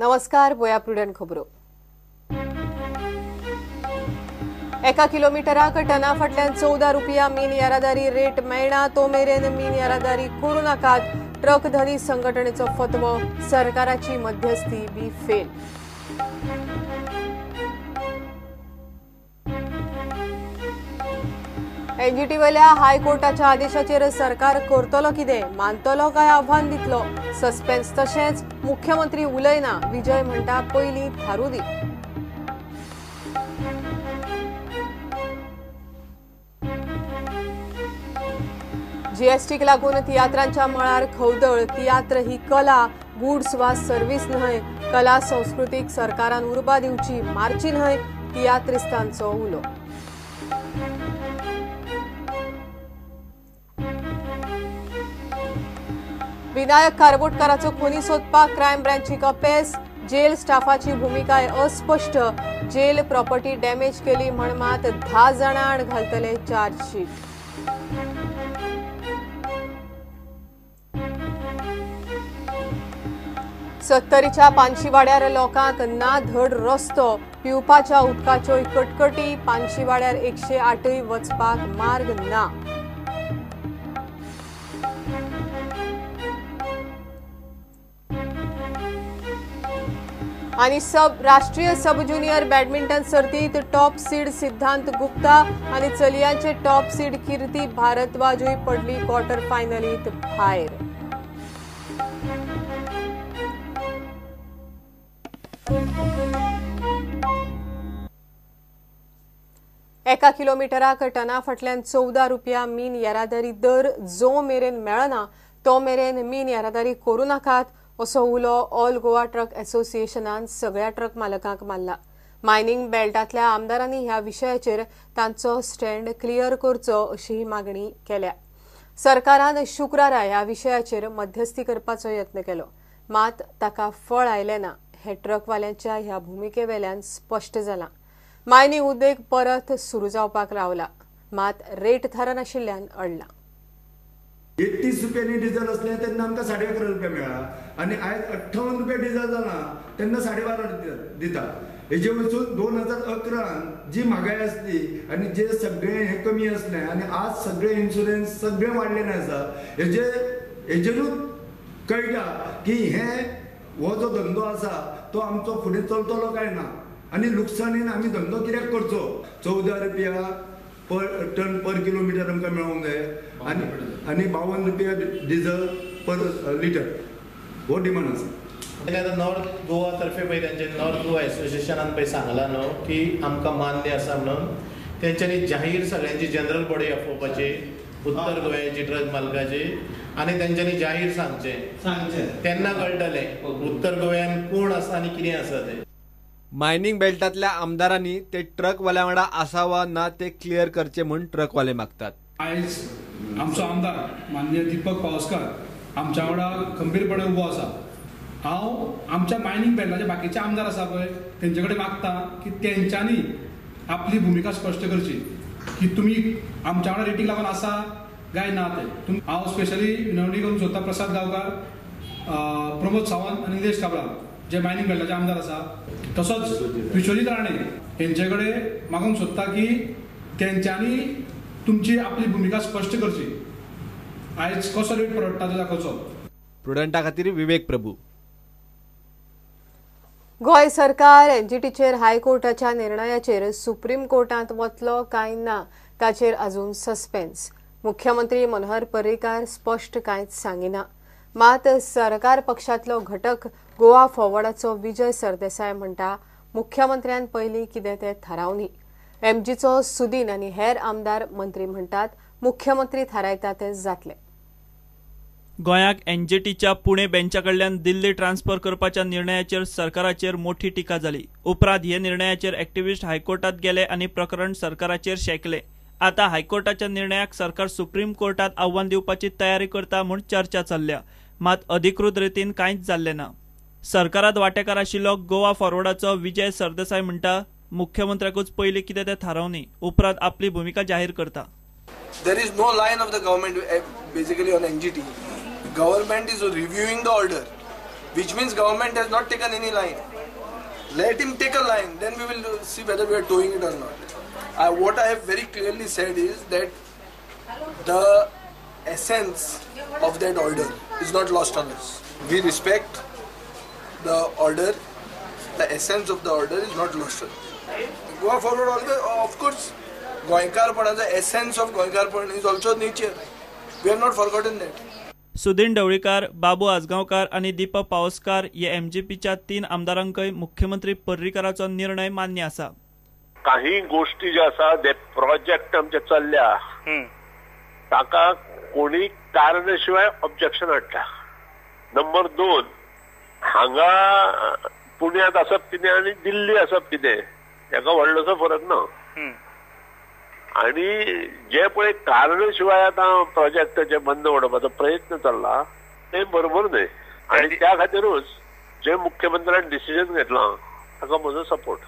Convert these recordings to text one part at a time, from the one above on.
नमस्कार, पळया प्रुडंट खबरो. एका किलोमिटराक टना फाटल्यान 14 रुपया मीन येरादारी रेट मेळना तो मेरेन मीन येरादारी करूं नाकात. ट्रक धनी संघटनेचो फतवो, सरकाराची मध्यस्थी बी फेल. एनजीटी वयल्या हायकोर्टाच्या आदेशाचेर सरकार करतलो कितें, मानतलो काय आव्हान दितलो, सस्पेन्स. तशेंच मुख्यमंत्री उलयना, विजय म्हणटा पयलीं थारू दी. जीएसटीक लागून तियात्रांच्या मळार खवदळ. तियात्र ही कला, गुड्स वा सर्व्हिस न्हय. कला संस्कृतीक सरकारान उर्बा दिवची, मारची न्हय, तियात्रिस्तांचो उलो. विनायक कारबोटकाराचो खुनी सोदपाक क्रायम ब्रांचीक अपेस. जेल स्टाफाची भूमिका अस्पष्ट. जेल प्रॉपर्टी डॅमेज केली म्हण मात 10 जाणां आड घालतले चार्जशीट. सत्तरीच्या पानशीवाड्यार लोकांक ना धड रस्तो, पिवपाच्या उदकाच्योय कटकटी. पानशीवाड्यार 108 वचपाक मार्ग ना. आनी राष्ट्रीय सब ज्युनियर बॅडमिंटन सर्तीत टॉप सीड सिद्धांत गुप्ता आनी चलयांचे टॉप सीड कीर्ती भारद्वाजूय पडली क्वॉर्टर फायनलीत भायर. एका किलोमिटराक टना फाटल्यान 14 रुपया मीन येरादारी दर जो मेरेन मेळना तो मेरेन मीन येरादारी करूं नाकात, असो उलो ऑल गोवा ट्रक असोसिएशनान सगळ्या ट्रक मालकांक मारला. मायनिंग बेल्टांतल्या आमदारांनी ह्या विशयाचेर तांचो स्टँड क्लियर करचो अशी मागणी केल्या. सरकारान शुक्रारा ह्या विशयाचेर मध्यस्थी करपाचो यत्न केलो, मात ताका फळ आयलें ना हें ट्रकवाल्यांच्या ह्या भुमिकेवेल्यान स्पश्ट जालां. मायनिंग उद्देग परत सुरू जावपाक रावला, मात रेट थारनाशिल्ल्यान अडला. 31 रुपयांनी डिझल असलें तेन्ना आमकां 11.5 रुपया मेळ्ळा आनी आयज 58 रुपया डिझल जाला तेन्ना 12.5 दिता. हेजे वचून 2011 जी म्हागाय आसली आनी जे सगळें हें कमी आसलें आनी आज सगळें इन्शुरन्स सगळें वाडलेलें आसा. हेजेरूच कळटा की हें हो जो धंदो आसा तो आमचो फुडें चलतलो काय ना आनी लुकसाणीन आमी धंदो कित्याक करचो. 14 रुपया पर टन पर किलोमिटर आमकां मेळोंक जाय आनी आनी 52 रुपया डिझल पर लिटर हो डिमांड आसा. आतां नॉर्थ गोवा तर्फे पळय तेंचे नॉर्थ गोवा एसोसिएशनान पळय सांगलां न्हू की आमकां मान्य आसा म्हणून तेंच्यांनी जाहीर सगळ्यांची जनरल बॉडी आपोवपाची उत्तर गोव्याची ट्रक मालकाची आनी तेंच्यांनी जाहीर सांगचें, तेन्ना कळटलें उत्तर गोव्यान कोण आसा आनी कितें आसा तें. मायनिंग बेल्टांतल्या आमदारांनी ते ट्रकवाल्या वांगडा आसा वा ना ते क्लियर करचे म्हूण ट्रकवाले मागतात. आयज आमचो आमदार माननीय दीपक पावसकर आमच्या वांगडा खंबीरपणे उबो आसा. हांव आमच्या मायनिंग बेल्टाचे बाकीचे आमदार आसा पळय तेंचे कडेन मागता की तेंच्यांनी आपली भुमिका स्पश्ट करची की तुमी आमच्या वांगडा रेटीक लागून आसा काय ना तें. हांव स्पेशली विनवणी करूंक सोदता प्रसाद गांवकार, प्रमोद सावंत आनी निलेश काब्राल जे मायनिंग बेल्टाचे आमदार आसा, तसोच विश्वजीत राणे हेंचे कडेन मागूंक सोदता की तेंच्यांनी तुमची आपली भुमिका स्पश्ट करची. आयज कसो रेट परवडटा तो दाखोवचो. प्रुडंटा खातीर विवेक प्रभू. गोंय सरकार एनजीटीचेर हायकोर्टाच्या निर्णयाचेर सुप्रीम कोर्टांत वतलो काय ना ताचेर अजून सस्पेन्स. मुख्यमंत्री मनोहर पर्रीकार स्पश्ट कांयच सांगिना, मात सरकार पक्षांतलो घटक गोवा फॉरवर्डाचो विजय सरदेसाय म्हणटा मुख्यमंत्र्यान पयलीं कितें तें थारावनी. एमजीचो सुदीन आनी हेर आमदार मंत्री म्हणटात मुख्यमंत्री थारायता तें जातलें. गोंयाक एनजीटीच्या पुणे बेंचा कडल्यान दिल्ली ट्रान्सफर करपाच्या निर्णयाचेर सरकाराचेर मोठी टिका जाली. उपरांत हे निर्णयाचेर एक्टिविस्ट हायकोर्टात गेले आनी प्रकरण सरकाराचेर शेकले. आता हायकोर्टाच्या निर्णयाक सरकार सुप्रीम कोर्टात आव्हान दिवपाची तयारी करता म्हूण चर्चा चल्ल्या, मात अधिकृत रितीन कांयच जाल्लें ना. सरकारात वांटेकार आशिल्लो गोवा फॉरवर्डाचो विजय सरदेसाय म्हणटा मुख्यमंत्र्याकूच पयलीं कितें तें थारावनी, उपरांत आपली भुमिका जाहीर करता. There is no line of the government basically on NGT. Government is reviewing the order. which means government has not taken any line. Let him take a line, then we will see whether we are doing it or not. What I have very clearly said is that the essence of that order is not lost on us. We respect the order, the essence of the order is not lost on us. Goa Forward always, of course, Goenkarpan, the essence of Goenkarpan is also nature. We have not forgotten that. Sudin Dhavalikar, Babu Ajgaonkar आनी दीपक पावसकार हे एमजीपीच्या 3 आमदारांकय मुख्यमंत्री पर्रीकाराचो निर्णय मान्य आसा. काही गोष्टी ज्यो आसा ते प्रोजेक्ट आमचे चल्ल्या ताका कोणी कारण शिवाय ऑब्जेक्शन हाडटा. नंबर 2, हांगा पुण्यात आसप कितें आनी दिल्ली आसप कितें हेका व्हडलोसो फरक ना. आणि जे पळय कारण शिवाय आतां प्रोजेक्टाचे बंद उडोवपाचो प्रयत्न चल्ला ते बरोबर न्हय. आनी त्या खातीरूच जे मुख्यमंत्र्यान डिसिजन घेतला ताका म्हजो सपोर्ट.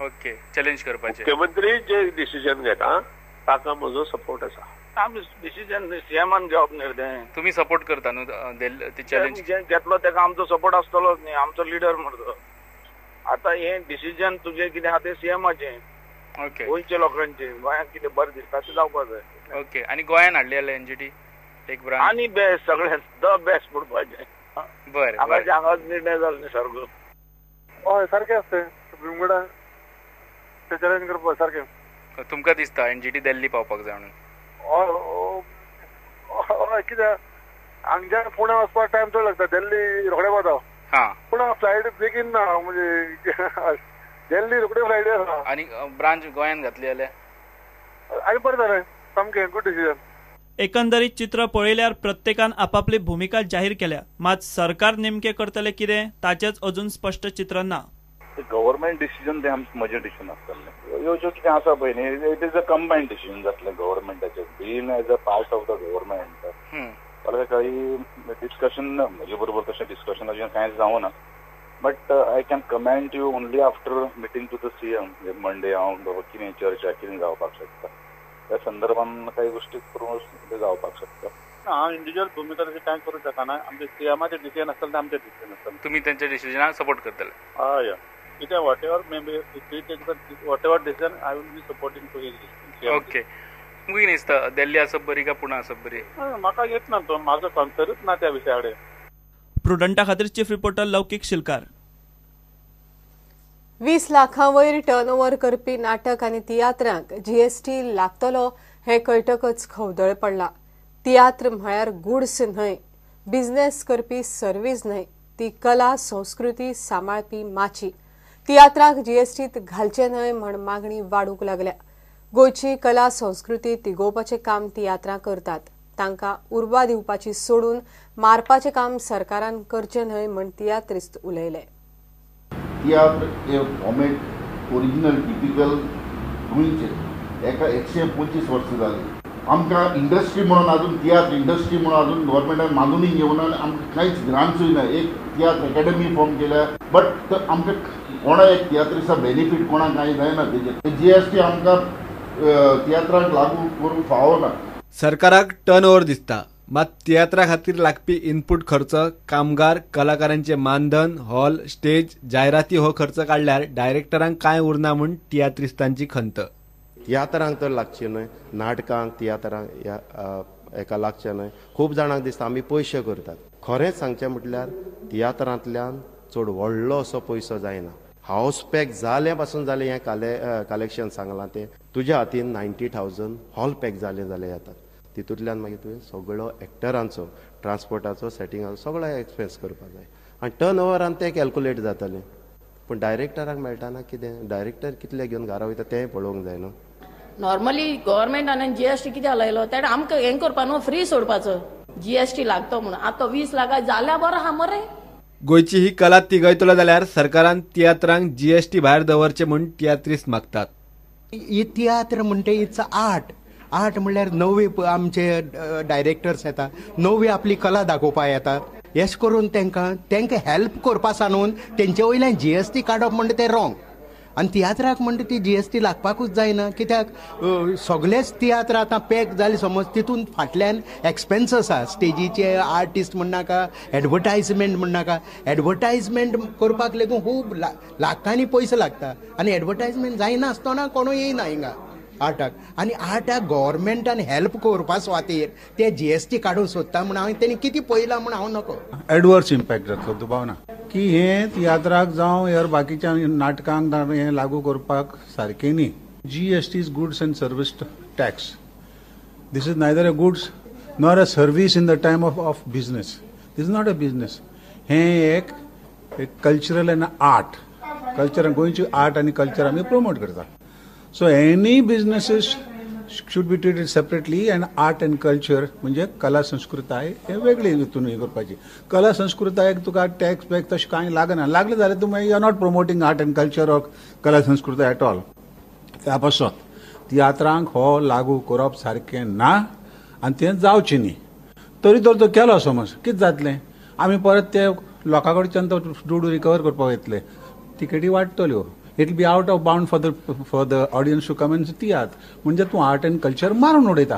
ओके, चॅलेंज करपाचें मुख्यमंत्री जे डिसिजन घेता ताका म्हजो सपोर्ट आसा. आमी डिसिजन सीएमान घेवप निर्णय. तुमी सपोर्ट करता न्हू ते चॅलेंज घेतलो ताका आमचो सपोर्ट आसतलोच न्ही, आमचो लिडर म्हणतो. आतां हें डिसिजन तुजें कितें आहा तें सीएमाचें, गोंयच्या लोकांचे, गोंयांत कितें बरें दिसता तें जावपाक जाय. ओके, आनी गोंयान हाडली जाल्यार एनजीटी एक ब्रांच आनी बेस्ट, सगळें the best म्हणपाचें. बरें, हांगाचे हांगाच निर्णय जालो न्ही सारको. हय, सारकें आसता सुप्रीम कोर्टान ते चॅलेंज करपाक सारकें. तुमकां दिसता एनजीटी दिल्ली पावपाक जाय म्हणून? हय, कित्याक हांगच्यान पुणे वचपाक टायम चड लागता, दिल्ली रोखडे पावता. पूण फ्लायट बेगीन ना, म्हणजे दिल्ली रोखडे फ्लायट आसा. आनी ब्रांच गोंयान घातली जाल्यार आनी बरें जालें, सामकें गुड डिसिजन. एकंदरीत चित्र पळयल्यार प्रत्येकान आपापली भुमिका जाहीर केल्या, मात सरकार नेमके करतले कितें ताचेच अजून स्पश्ट चित्र ना. गव्हर्मेंट डिसिजन ते म्हजें डिसिजन आसतलें. ह्यो ज्यो कितें आसा पळय न्ही, it is a combined decision जातलें गव्हर्मेंटाचें. Being as a part of the government जाल्यार काही डिस्कशन म्हजे बरोबर तशें डिस्कशन अजून कांयच जावना. But I can comment you only after meeting to the CM. Monday हांव बाबा कितें चर्चा कितें जावपाक शकता त्या संदर्भान काही गोष्टी करून जावपाक शकता. हांव इंडिव्युज्युअल भुमिका तशी कांय करूंक शकना. आमचे सीएमाचें डिसिजन आसतलें तें आमचें डिसिजन आसतलें. तुमी तेंच्या डिसिजनाक सपोर्ट करतले? हय, कितें whatever may be whatever decision I will be supporting to his decision. Okay, तुमकां कितें दिसता दिल्ली आसप बरी काय पुणा आसप बरी? म्हाका येत ना तो, म्हाजो कन्सर्नूच ना त्या विशया कडेन. प्रुडंटा खातीर चीफ रिपोर्टर लौकीक शिलकार. 20 लाखां वयर टर्नओव्हर करपी नाटक आनी तियात्रांक जीएसटी लागतलो हें कळटकच खवदळ पडला. तियात्र म्हळ्यार गुड्स न्हय, बिझनेस करपी सर्वीस न्हय, ती कला संस्कृती सांबाळपी माची. तियात्रांक जीएसटीत घालचे न्हय म्हण मागणी वाडूंक लागल्या. गोंयची कला संस्कृती तिगोवपाचें काम तियात्रां करतात, तांकां उर्बा दिवपाची सोडून मारपाचें काम सरकारान करचें न्हय म्हण तियात्रिस्त उलयले. तियात्र हे फॉर्मेट ओरिजिनल टिपिकल गोंयचे, एका 125 वर्सां जाली. आमकां इंडस्ट्री म्हणून अजून तियात्र इंडस्ट्री म्हणून अजून गव्हर्मेंटान मानूनय घेवना आनी आमकां कांयच ग्रांट्सूय ना. एक तियात्र एकेडमी फॉर्म केल्या, बट आमकां कोणा एक तियात्रिस्ता बेनिफीट कोणाक कांय जायना. तेजेर जीएसटी आमकां तियात्राक लागू करूंक फावना. सरकाराक टर्न ओव्हर दिसता, मात तियात्रा खातीर लागपी इनपूट खर्च, कामगार, कलाकारांचे मानधन, हॉल, स्टेज, जायराती हो खर्च काडल्यार डायरेक्टरांक कांय उरना म्हूण तियात्रिस्तांची खंत. तियात्रांक तर लागचें न्हय, नाटकांक तियात्रांक हेका लागचें न्हय. खूब जाणांक दिसता आमी पयशे करतात. खरेंच सांगचें म्हटल्यार तियात्रांतल्यान चड व्हडलो असो पयसो जायना. हावस पॅक जालें पासून जालें हें कलेक्शन सांगलां तें तुज्या हातीन 90,000 हॉल पॅक जालें जाल्यार येतात. तितूंतल्यान मागीर तुवें सगळो एक्टरांचो, ट्रान्सपोर्टाचो, सेटिंगाचो सगळो एक्सपेन्स करपाक जाय आनी टर्न ओवरान तें कॅल्कुलेट जातलें. पूण डायरेक्टराक मेळटाना कितें, डायरेक्टर कितले घेवन घरा वयता तेंय पळोवंक जाय न्हू. नॉर्मली गव्हर्मेंटान जीएसटी कित्याक लायलो तेणें आमकां हें करपा न्हू, फ्री सोडपाचो जीएसटी लागतो म्हणून. आतां 20 लाखां जाल्यार बरो आहा मरे. गोंयची ही कला तिगयतलो जाल्यार सरकारान तियात्रांक जीएसटी भायर दवरचे म्हूण तियात्रिस्त मागतात. ही तियात्र म्हणटा it's art. Art म्हणल्यार नवे आमचे डायरेक्टर्स येता, नवी आपली कला दाखोवपाक येता. येश करून तांकां हेल्प करपा सांगून तेंचे वयल्यान जीएसटी काडप म्हणटा तें रॉंग. आनी तियात्राक म्हणटा ती जीएसटी लागपाकूच जायना, कित्याक सगळेच तियात्र आतां पॅक जाले समज, तितून फाटल्यान एक्सपेन्स आसा, स्टेजीचे आर्टिस्ट म्हणनाका, एडवर्टायजमेंट म्हणनाका, एडवर्टायजमेंट करपाक लेगून खूब लाखांनी पयशे लागता आनी एडवर्टायजमेंट जायना आसतना कोणूय येयना हिंगा आर्टाक. आनी आर्टाक गव्हर्मेंटान हेल्प करपा सुवातेर ते जीएसटी काडूंक सोदता म्हूण हांवें तेणी कितें पळयलां म्हूण हांव नको. एडवर्स इम्पॅक्ट जातलो दुबाव ना की हे तियात्राक जावं हेर बाकीच्या नाटकांक हें लागू करपाक सारकें न्ही. GST is goods and service tax. This is neither a goods nor a service in the time of business. This is not a business. हें एक कल्चरल एंड आर्ट, कल्चर गोंयची आर्ट आनी कल्चर आमी प्रमोट करता. So any businesses should be treated separately and art and culture म्हणजे कला संस्कृताय हे वेगळी हितून हें करपाची. कला संस्कृतायेक तुका टॅक्स बॅक्स तशें कांय लागना, लागलें जाल्यार तूं मागीर you are not promoting art and culture or कला संस्कृताय एट ऑल. त्या पासत तियात्रांक हो लागू करप सारकें ना आनी तें जावचें न्ही. तरी तर तो केलो समज कितें जातलें, आमी परत ते लोकां कडच्यान तो दुडू रिकवर करपाक येतले, तिकेटी वाडटल्यो. It will be out of bound for the audience to come and तियात्र. म्हणजे तूं आर्ट एंड कल्चर मारून उडयता,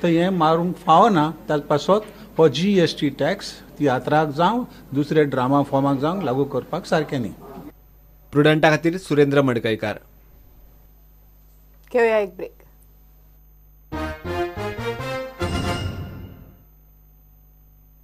तर हें मारूंक फावना. ताचे पासत हो जीएसटी टॅक्स तियात्राक जावं दुसरे ड्रामा फॉर्माक जावं लागू करपाक सारकें न्ही. प्रुडंटा खातीर सुरेंद्र मडकयकार. घेवया एक ब्रेक.